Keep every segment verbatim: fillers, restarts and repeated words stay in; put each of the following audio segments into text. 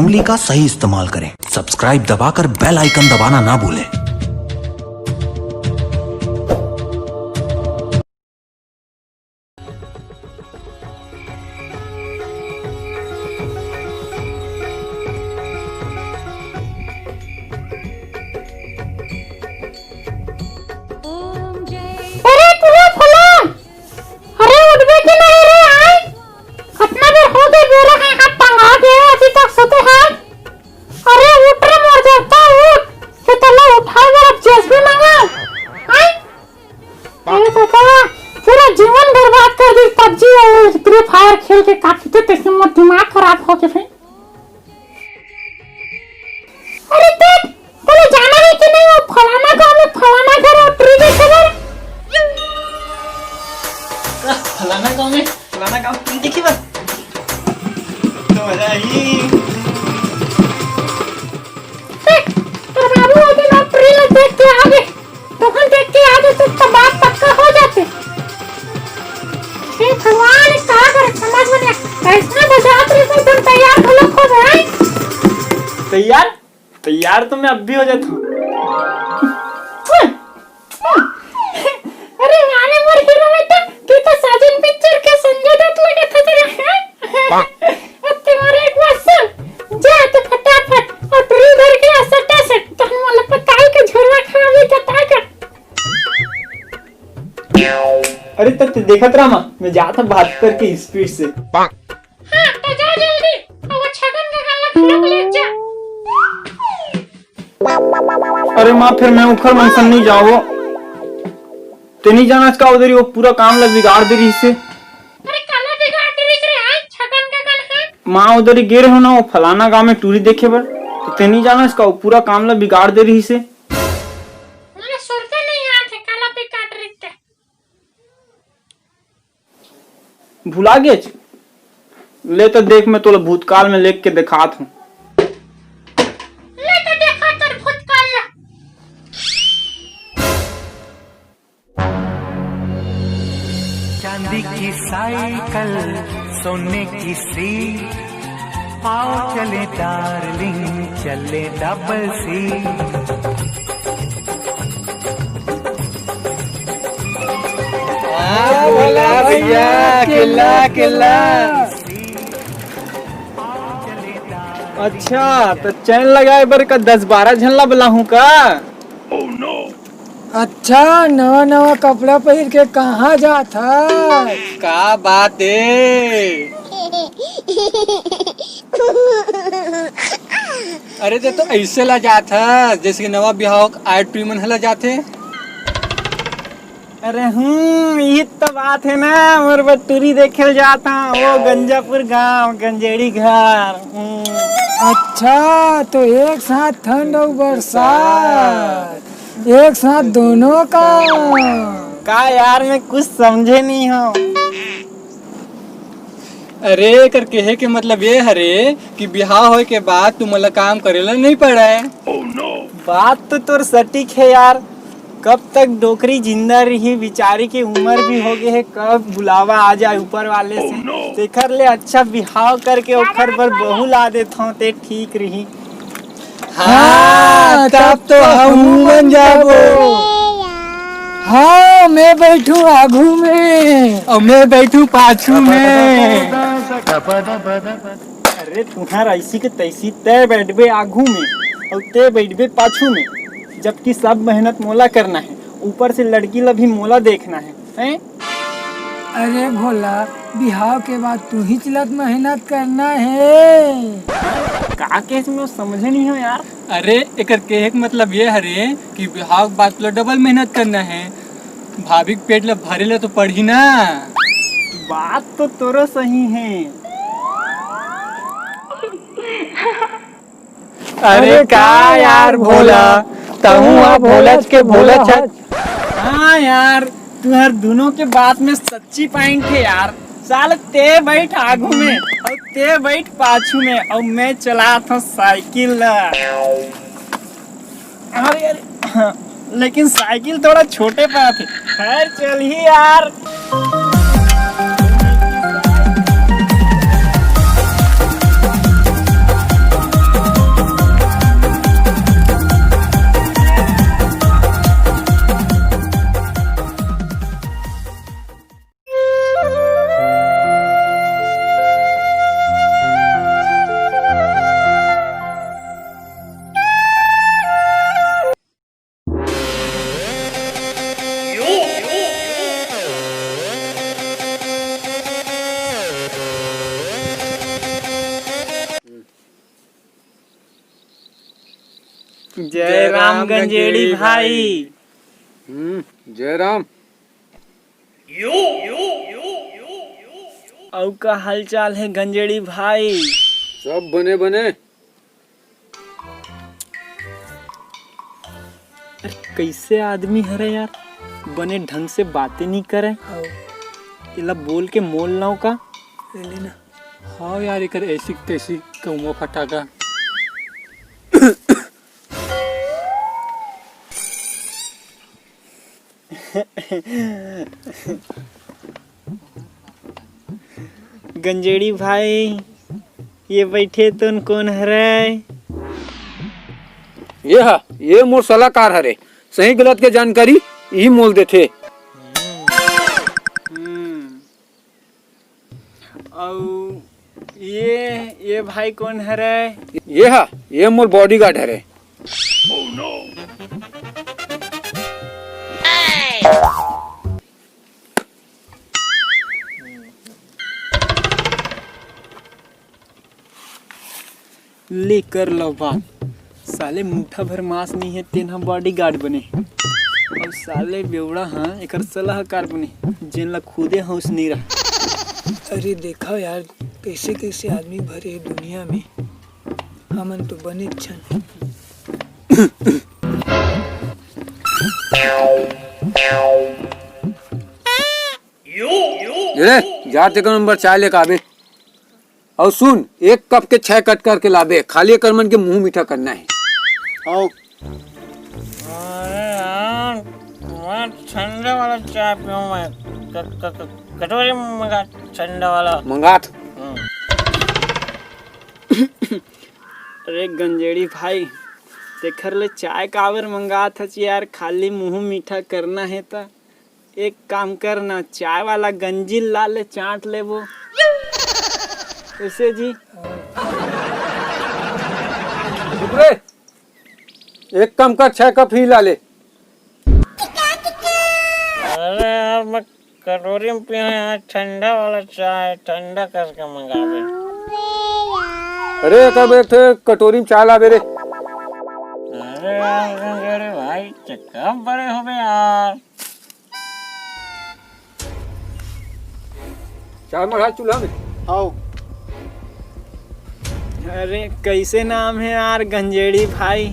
उंगली का सही इस्तेमाल करें। सब्सक्राइब दबाकर बेल आइकन दबाना ना भूलें। अरे तू फलान, अरे उठबे कि नहीं रे? आय, कतना बेर हो गे, बेरा के हाथ टंगा दे, अभी तक सुते है। अरे उठ रे मोर देवता, उठ, कि तोला उठाए बर अब जेसीबी मंगाओ। आय, अरे दादा, पूरा जीवन बर्बाद कर दी पबजी और फ्री फायर खेल के। काफी तो तैसे मोर दिमाग खराब हो गया भाई। अरे देख, तोला जाना है कि नहीं वो फलाना गांव में फलाना घर और ट्री देखे बर? फलाना गांव में फलाना गांव ट्री देखे बर? तो मजा आई। देख, तोर बाबू वो दिन वो ट्री ला देख के आ गे। तोहन देख के आ गे तो बात पक्का हो जाते। हे भगवान, का करे समझ में नहीं। कैसने बजात रहे तो तुम तैयार घलो हो गए। तैयार? तैयार तो मैं अब भी हो जाता हूँ। अरे मारे मोर हीरो बेटा, तू तो साजन पिक्चर के संजय दत्त लगे था तेरा, हैं? अब तुम्हारे एक बार सुन, जा तो फटाफट और ट्री धर के आ सटा सट, तहन वाला पताल के झुरवा खावे जता कर। अरे तब ते देखत रहा माँ, मैं जाता बहत्तर के स्पीड से। हाँ, तो जा जल्दी, और वो छगन का गला खड़ा ले जा। अरे माँ, फिर मैं उखर मन सन नहीं जाओ। ते नहीं जाना का उधर ही वो पूरा काम ला बिगाड़ दे रही से। अरे काला बिगाड़ दे रही रे, आज छगन का गला है। माँ उधर ही गिर हो ना, वो फलाना गांव में टूरी देखे बर, तो ते नहीं जाना इसका, वो पूरा काम ला बिगाड़ दे रही से। मैंने सुरते नहीं याद है, काला बिगाड़ रही थे। भुला गेच? ले तो देख, मैं तोला भूतकाल में लेख के दिखात हूँ। ले तो देखा तोर भूतकाल ला। चांदी की साइकिल, सोने की सीट, आओ चले डार्लिंग, चले डबल सीट। वाह, भोला भैया, किल्ला, किल्ला। अच्छा, तो चैन लगाए बर का दस बारह झन ला बुलाहूं का? अच्छा, नवा नवा कपड़ा पहिर के कहाँ जात हस? का बात ए? अरे, ते तो ऐसे ला जात हस, जैसे कि नवा बिहाव आए टुरी मन हला जाथे। अरे हम्म, ये तो बात है ना, मोर बटुरी देखे ल जात हूँ, वो गंजापुर गांव, गंजेड़ी घर। हम्म। अच्छा, तो एक साथ ठंड और बरसात, एक साथ दोनों का। का यार, मैं कुछ समझे नहीं हूँ। अरे, एकर कहे के मतलब ये हरे कि बिहाव होए के बाद तुमन ला काम करे ला नहीं पड़े। बात तो तोर सटीक है यार, कब तक डोकरी जिंदा रही, बिचारी के उम्र भी हो गए है, कब बुलावा आ जाए ऊपर वाले से। तेकर ले अच्छा बिहाव करके ओकर बर बहू ला देथव, ते ठीक रही। हाँ, तब तो हमू मन जाबो। हाँ, मैं बैठू आगू में। और मैं बैठू पाछू में। अरे, तुहार ऐसी के तैसी, तै बैठबे आगू में और तै बैठबे पाछू में, जबकि सब मेहनत मोला करना है, ऊपर से लड़की ला भी मोला देखना है, हैं? अरे भोला, बिहाव के बाद तू ही चलत मेहनत करना है। का केस में समझे नहीं हो यार? अरे, एकर कहे के मतलब ये हरे कि बिहाव के बाद तोला डबल मेहनत करना है। भाभी के पेट ला भरे ला तो पड़ही ना। बात तो तोरो सही है। अरे का यार भोला, तहूँ हा भोलच के भोलच हच। हाँ यार, तुहर दोनों के बात में सच्ची पॉइंट है यार। साले ते बैठ आगू में और ते बैठ पाछू में और मैं चलात हूँ साइकिल ला। अरे, अरे, हाँ, लेकिन साइकिल थोड़ा छोटे पाथे। खैर, चलही यार। जय राम गंजेड़ी भाई। हम्म, जय राम। अउ का हालचाल हे गंजेड़ी भाई? सब बने बने। अरे, कइसे आदमी हरे यार, बने ढंग से बातें नहीं करे। हव। एला बोल के मोल लाओ का? ले लेना। हाँ यार, एकर ऐसी तैसी कौआ फटाका। गंजेड़ी भाई, ये बैठे तुन कोन हरय? ये हा, ये मोर सलाहकार हरे। सही गलत के जानकारी इही मोल देथे। हम्म। अउ ये, ये भाई कोन हरय? ये हा, ये मोर बॉडीगार्ड हरे। ले कर लो बात। साले मुठा भर मांस नहीं है, तेन ह बॉडीगार्ड बने। अउ साले बेवड़ा ह एकर सलाहकार बने, जेन ला खुदे हौस नहीं रहा। अरे देखा यार, कैसे कैसे आदमी भरे हे दुनिया में, हमन तो बने छन। ले रे, जा तेकर मन बर चाय लेके आबे। अउ सुन, एक कप के छह कट करके लाबे, खाली एकर मन के मुंह मीठा करना है। हव। अरे यार, मैं ठंडा वाला चाय पीऊँ मैं। क-, क-, क-, कटोरी मंगा, ठंडा वाला। मंगात। हम्म। अरे गंजेड़ी भाई, तेखर ले चाय काबर मंगात हच यार, खाली मुंह मीठा करना है त। एक काम कर ना, चाय वाला गंजी ला ले, चाट लेबो। कैसे जी? चुप रे, एक काम कर, छह कप ही ला ले। अरे यार, मैं कटोरी में पीना है, ठंडा वाला चाय, ठंडा करके मंगा दे। अरे, तब एक ठे कटोरी में चाय लाबे रे। अरे यार, अरे भाई, कब बड़े होबे यार? चाय मढ़ा चूल्हा में। आओ। अरे, कैसे नाम है यार, गंजेड़ी भाई?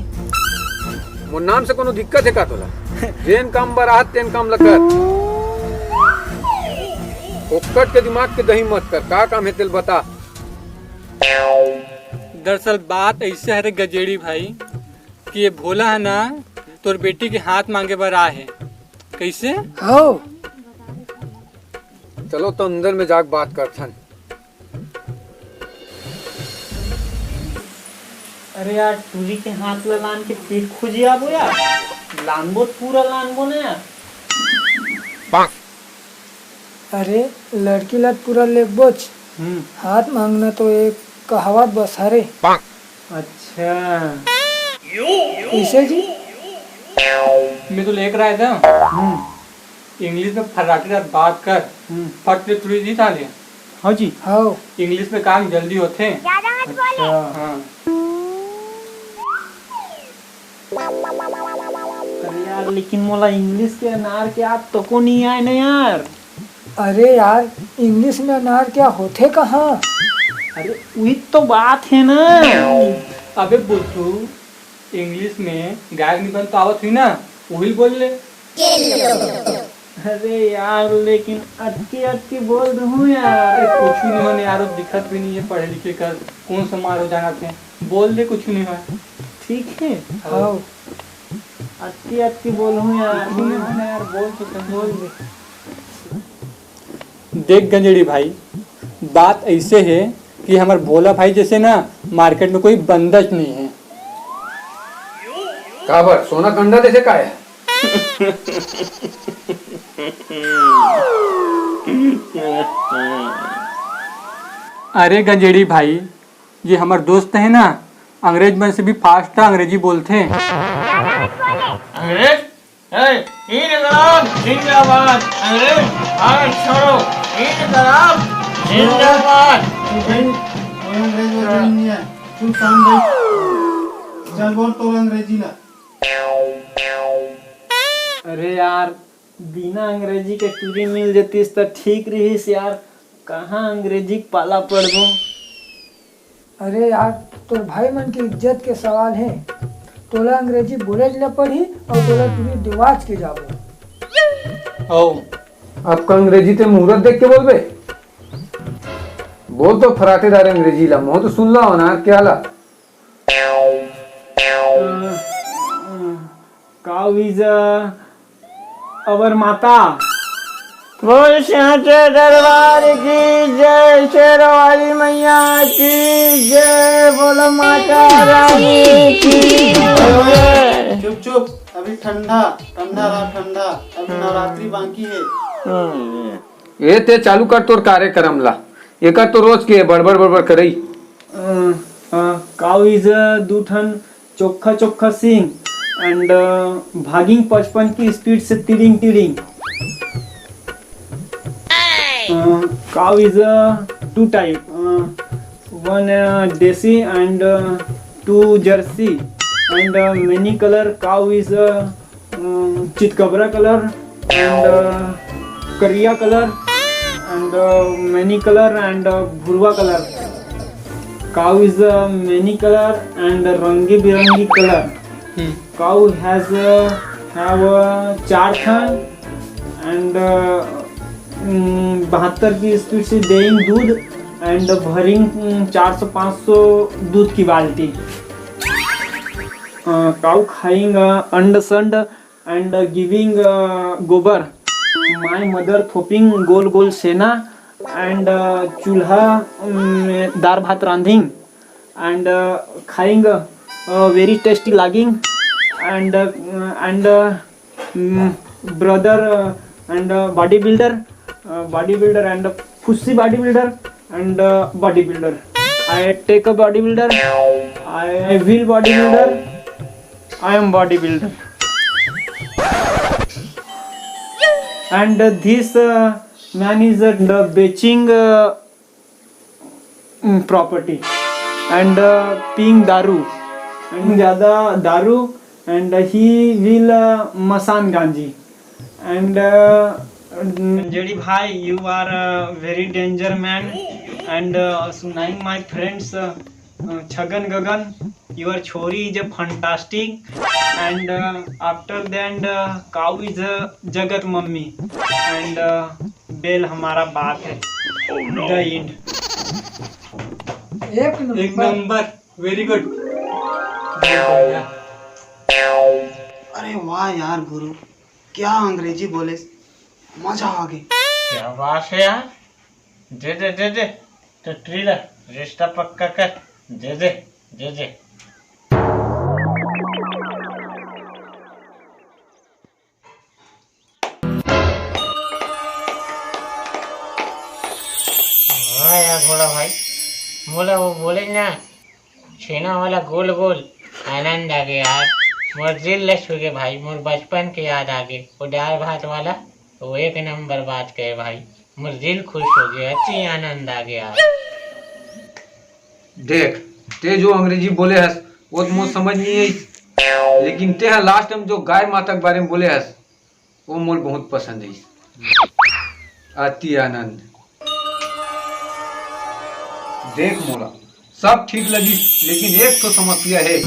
मोर नाम से कोनो दिक्कत है का तोला? जेन काम बर आत, तेन काम ल कर। फोकट के दिमाग के दही मत कर। का काम है तेल बता। दरअसल बात ऐसे हरे गंजेड़ी भाई, कि ये भोला है ना, तोर बेटी के हाथ मांगे बर आए है। कैसे? हव। चलो तो अंदर में जाके बात करथन। अरे यार, टूरी के हाथ ला लान के पीठ खोजी आबो यार। लानबो त पूरा लानबो ना यार। अरे, लड़की ला त पूरा लेबोच। हम्म। हाथ मांगना तो एक कहावत बस हरे। अच्छा। कैसे जी? मैं तो लेकर आया था। हम्म। इंग्लिश में फर्राटेदार बात कर। हम्म। फट ले टूरी जी ताले। हाँ जी। हाँ। इंग्लिश में काम जल्दी होथे। ज्यादा मत बोले। अच्छा। हाँ। अरे यार, लेकिन मोला इंग्लिश के अनार के आत तको नहीं आए ना यार। अरे यार, इंग्लिश में अनार क्या होथे कहाँ? अरे, वही तो बात है ना। अबे बुद्धू, इंग्लिश में गायक निबंध तो आवत हुई ना, वही बोल ले। अरे यार, लेकिन अटके अटके बोल रहूं यार। अरे कुछ नहीं होने यार, वो दिखत भी नहीं है पढ़े लिखे कर, कौन समारोह जाना थे, बोल दे कुछ नहीं होए। ठीक है। हाँ। अटके अटके बोल रहूं यार। कुछ नहीं होने यार, बोल तो सही। बोल दे। देख गंजेड़ी भाई, बात ऐसे है कि हमर भोला भाई जैसे ना मार्केट में कोई बंदच नहीं है। काबर, सोना कंडा जैसे का है? अरे गंजेड़ी भाई, ये हमर दोस्त है ना, अंग्रेज मन से भी फास्ट अंग्रेजी बोलथे। अंग्रेज? ए, ईद गलाब जिंदाबाद, अंग्रेज भारत छोड़ो, ईद गलाब जिंदाबाद। तू भाई, कोई अंग्रेज वैसे नहीं है, तू शांत भाई। चल बोल तोर अंग्रेजी ला। अरे यार, बिना अंग्रेजी के टूरी मिल जतिस त ठीक रहिस यार। कहाँ अंग्रेजी के पाला पड़बो? अरे यार, तोर भाई मन के इज्जत के सवाल हे। तोला अंग्रेजी बोलेच ल पड़ही अउ तोला टूरी देवाच के जाबो। हौ, अब का अंग्रेजी ते मुहूर्त देख के बोलबे? बोल तो फराटेदार अंग्रेजी ला, मोह तो सुन ला अनार के आला। Cow is a our माता। बोल सांचे दरबार की जय, शेर वाली मैया की जय, बोलो माता रानी की जय। चुप चुप, अभी ठंडा ठंडा रहा, ठंडा। अभी नवरात्रि बाकी है। ए ते चालू कर तोर कार्यक्रम ला, एकर तो रोज के बड़बड़ बड़बड़ करई। Cow is a दू ठन चोखा चोखा सींग and भागिंग पचपन की speed से तिड़िंग तिड़िंग। Cow is a two type, one देसी and two Jersey and many color cow is a चितकबरा color and करिया color and many color and भुरवा color। Cow is a many color and रंगी बिरंगी color। Cow has have चार थन and बहत्तर की speed से देइन दूध and भरिंग चार सौ पाँच सौ दूध की बाल्टी। Cow खाइंग अंड संड and giving गोबर। My mother थोपिंग गोल गोल सेना and चूल्हा में दार भात रांधिंग and खाइंग very tasty लागिंग and and brother and body builder, body builder and फुस्सी body builder and body builder। I take a body builder। I will body builder। I am body builder। And this man is बेचिंग property and पीइंग daru and ज्यादा daru and he will मसान गांजी and जेडी भाई, you are very danger man and सुनाइंग my friends। Chhagan Gagan, your chhori is a fantastic and after that cow is a Jagat mummy and बेल हमारा बाप है। The end। एक एक नंबर। नंबर। Very good। अरे वाह यार गुरु, क्या अंग्रेजी बोले, मजा आ गई। क्या बात है यार। दे दे दे दे। तो ट्रीला रिश्ता पक्का कर। दे दे दे दे। हाँ यार भोला भाई, मोला वो बोले ना, छेना वाला गोल गोल आनंद आ गया यार। मोर दिल ल छू गे भाई, मोर बचपन के याद आ गे। वो दाल भात वाला, वो एक नंबर बात कहे भाई, मोर दिल खुश हो गया, अच्छी आनंद आ गया। देख, ते जो अंग्रेजी बोले हस, वो तो मोर समझ नहीं आई, लेकिन ते हा लास्ट में जो गाय माता के बारे में बोले हस, वो मोर बहुत पसंद है। अति आनंद। देख मोला सब ठीक लगी, लेकिन एक तो समस्या है।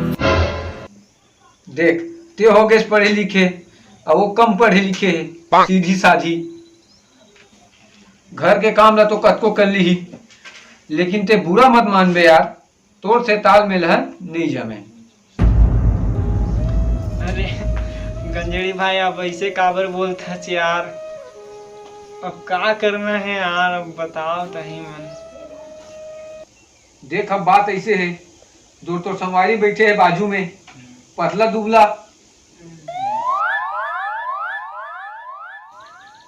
देख, ते हो गए पढ़े लिखे, और वो कम पढ़े लिखे है, सीधी साधी। घर के काम ला तो कतको कर ली, लेकिन ते बुरा मत मानबे यार, तोर से तालमेल हर नहीं जमे। अरे गंजेड़ी भाई, अब ऐसे काबर बोलत हच यार? अब का करना है यार, अब बताओ तही मन। देख, अब बात ऐसे है, जो तोर संगवारी बैठे है बाजू में, पतला दुबला,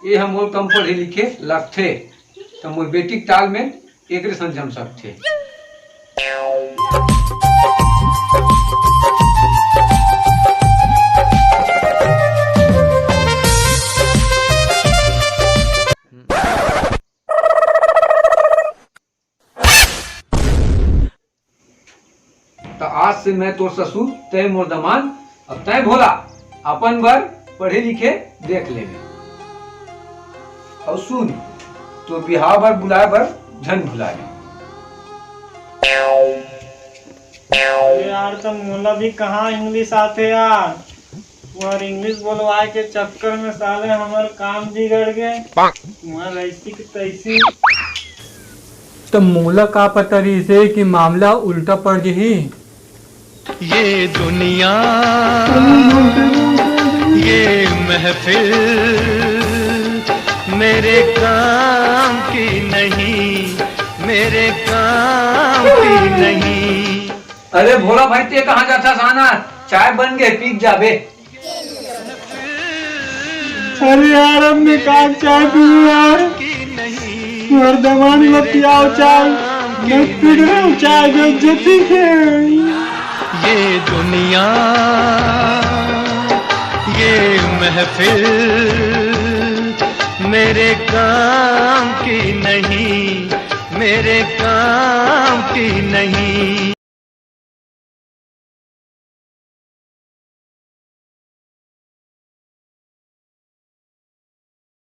ये हम मोर कम पढ़े लिखे लगथे, तो मोर बेटी के तालमेल एकरे संग जम सकथे। त आज से मैं तोर ससुर, तय मोर दमांद। अब तय भोला, अपन बर पढ़े लिखे देख लेबे। अउ सुन, तोर बिहाव बर बुलाए बर झन भुला दे। अरे यार, त मोला भी कहाँ इंग्लिश आथे यार। तुम्हार इंग्लिश बोलवाए के चक्कर में साले हमर काम बिगड़ गए। तुम्हार ऐसी की तैसी। त मोला का पता रहिसे कि मामला उल्टा पड़ जही। ये दुनिया, ये महफिल मेरे काम की नहीं, मेरे काम की नहीं। अरे भोला भाई, ते कहाँ जाथस? आना, चाय बन गे, पी के जाबे। अरे यार, अब मैं का चाय पीऊँ यार। तुम्हार दमांद ला पियाओ चाय, मैं पी रहा हूँ चाय, बेइज्जती के। ये दुनिया, ये महफिल मेरे काम की नहीं, मेरे काम की नहीं।